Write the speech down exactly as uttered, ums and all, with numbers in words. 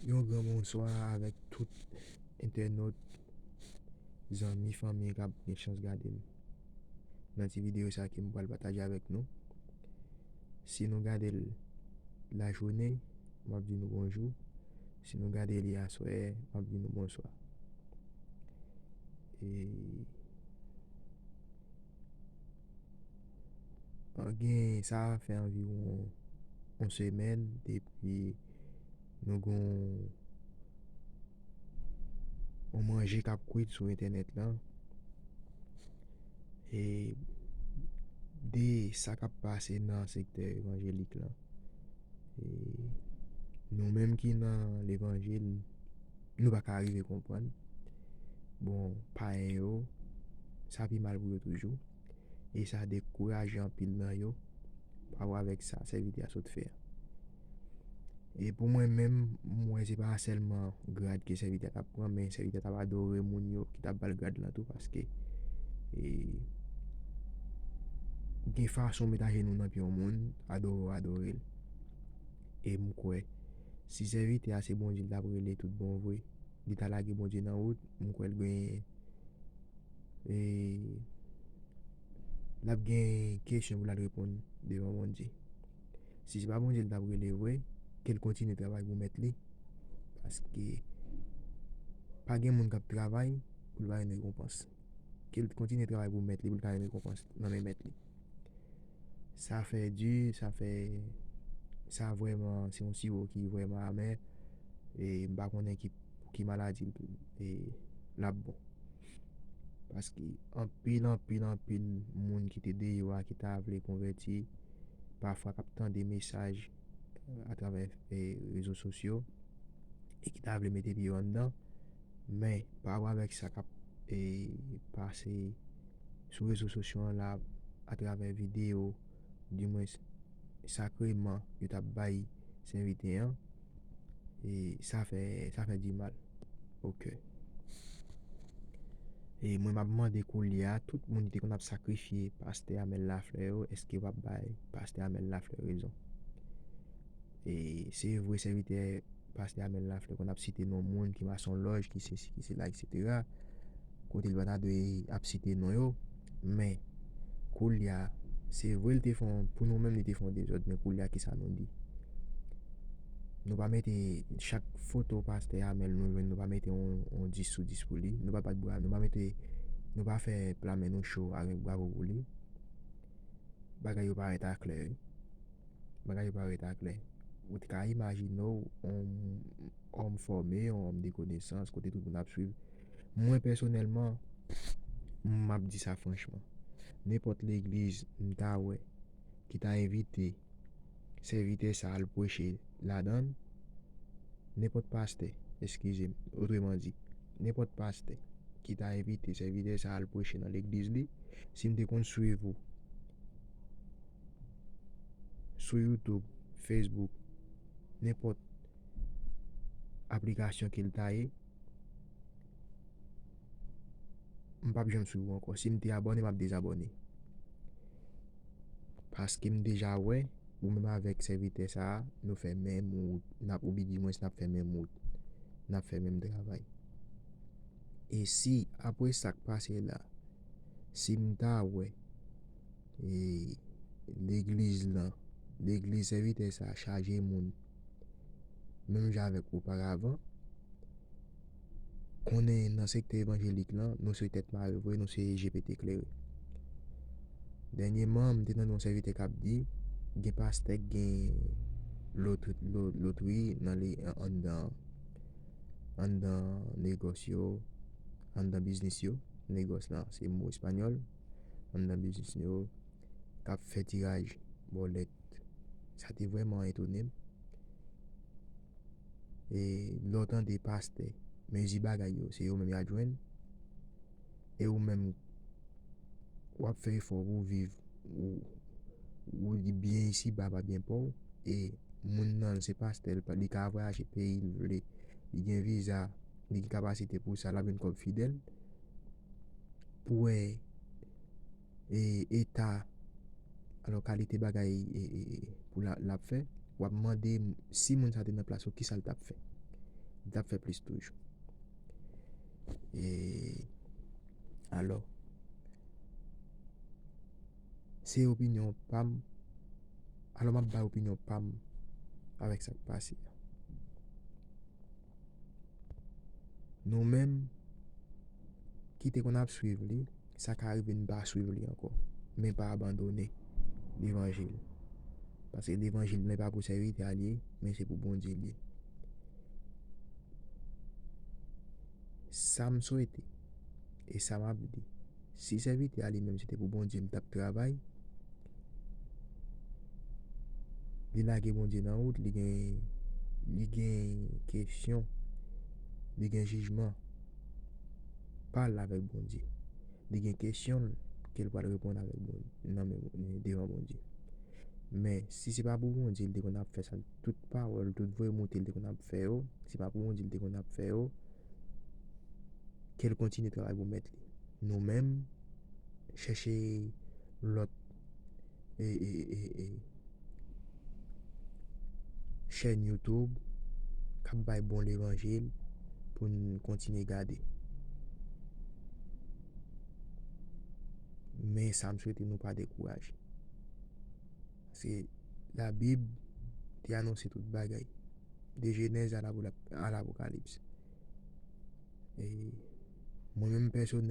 Yon gran bonswa avèk tout entènot, zanmi, fanmi k ap gen chans gade m nan ti videyo sa ke m pral pataje avèk nou. Si nou gade l lajounen, m ap di nou bonjou. Si nou gade li aswè, m ap di nou bonswa. E An gen, sa fè anviwon yon semèn depi nou gen yon manje k ap kwit sou entènèt lan. E de sa k ap pase nan sektè evanjelik lan. E nou menm ki nan levanjil, nou pa ka rive konprann. Bon, payen yo, sa pi mal pou yo toujou. E sa dekouraje anpil nan yo pa rapò avèk sa sèvitè a sot fè a. E pou mwen menm, m wè se pa sèlman grad ke sèvitè a t ap pran, men sèvitè a t ap adore moun yo ki t ap ba l grad lan tou, paske e, gen fason w met ajenou nan pye yon moun, adore w adore l. E m kwè, si sèvitè a se Bondye l t ap rele tout bon vre, li ta lage Bondye nan wout, m kwè l gen e l ap gen kesyon pou l al reponn devan Bondye. Si se pa Bondye l t ap rele vre, ke l kontinye travay pou mèt li. Paske pa gen moun k ap travay pou l pa jwenn rekonpans. Ke l kontinye travay pou mèt li, pou l ka jwenn rekonpans nan men mèt li. Sa fè di, sa fè, sa vrèman, se yon siwo ki vrèman amè. E m pa konnen ki, pou ki maladi l, e, l ap bon. Paske anpil, anpil, anpil moun ki te deyò a, ki ta vle konvèti, pafwa k ap tande mesaj, e, atravè, e, rezo sosyo, e ki ta vle mete pye yo anndan. Men, pa rapò avèk sa k ap, e, pase sou rezo sosyo an la, atravè videyo, dimwens, sakreman yo t ap bay sèvitè an, e sa fè, sa fè di mal o kè. E mwen, m ap mande koulye a, tout moun ki te konn ap sakrifye pastè Amel Lafleur yo, èske w ap bay pastè Amel Lafleur rezon? E se vre, sèvitè pastè Amel Lafleur konn ap site non moun ki mason lòj, ki sesi, ki sela, etsetera. Kote l pa ta dwe ap site non yo, men koulye a, se vre l te fè yon, pou nou menm li te fè yon dezòd, men koulye a, kisa nou di? Nou pa mete chak foto pastè Amel nou jwenn, nou pa mete yon, yon dis sou dis pou li. Nou pa bat bra, nou pa mete, nou pa fè pla men nou cho avèk bravo pou li. Bagay yo parèt aklè, wi. Bagay yo parèt aklè. Ou te ka imajine w yon òm fòme, yon òm de konesans, kote tout moun ap swiv. Mwen, pèsonèlman, m ap di sa franchman. Nenpòt legliz m ta wè ki ta envite sèvitè sa al preche ladan l, nenpòt pastè, eskize m, otreman di, nenpòt pastè ki ta envite sèvitè sa al preche nan legliz li, si m te konn swiv ou sou YouTube, Facebook, nenpòt aplikasyon ke l ta ye, m p ap janm swiv ou ankò. Si m te abòne, m ap dezabòne. Paske m deja wè, ou menm avèk sèvitè sa a, nou fè menm wout, n ap, oubidimwens, n ap fè menm wout, n ap fè menm travay. E si, apre sa k pase la, si m ta wè, e, legliz lan, legliz sèvitè sa a chaje moun, menm jan avèk oparavan, konnen nan sektè evanjelik lan, nou se tèt mare vre, nou se je pete klere. Dènyèman, m te tande yon sèvitè k ap di, gen pastè k gen lotri, lo-, lotri nan li, anndan, anndan negòs yo, anndan biznis yo, negòs lan, se mo espanyòl, anndan biznis yo, k ap fè tiraj bòlèt. Sa te vrèman etone m. E lè w tande pastè, mezi bagay yo, se yo menm y a jwenn. E ou menm, w ap fè efò pou w viv, ou, ou di byen isiba, pa byen pa w. E moun nan, se pastè, li pa, li ka vwayaje peyi l vle, li gen viza, li gen kapasite pou sa, l ap jwenn kòb fidèl. Pou wè e, eta, alò, kalite bagay, e, e, e, pou la, l ap fè, w ap mande m, si moun sa te nan plas ou, kisa l t ap fè? Li t ap fè plis toujou. E alò, se opinyon pa m. Alò, m ap bay opinyon pa m avèk sa k pase a. Nou menm ki te konn ap swiv li, sa ka rive n pa swiv li ankò, men pa abandone levanjil. Paske levanjil, men pa pou sèvitè a l ye, men se pou Bondye l ye. Sa m swete, e sa m ap di, si sèvitè a li menm se te pou Bondye m t ap travay, li lage Bondye nan wout, li gen, li gen kesyon, li gen jijman pa l avèk Bondye. Li gen kesyon ke l pral reponn avèk Bondye, nan men, devan Bondye. Men, si se pa pou Bondye, li te konn ap fè sa, tout pawòl, tout voye moute, li te konn ap fè yo, si se pa pou Bondye, li te konn ap fè yo, ke l kontinye travay pou mèt li. Nou menm, chèche lòt, e, e, e, e, chèn YouTube k ap bay bon levanjil pou n kontinye gade. Men sa m swete nou pa dekouraje. Paske Labib te anonse tout bagay. De Jenèz a Lapola-, a Lapokalips. E mwen menm pèsonèl,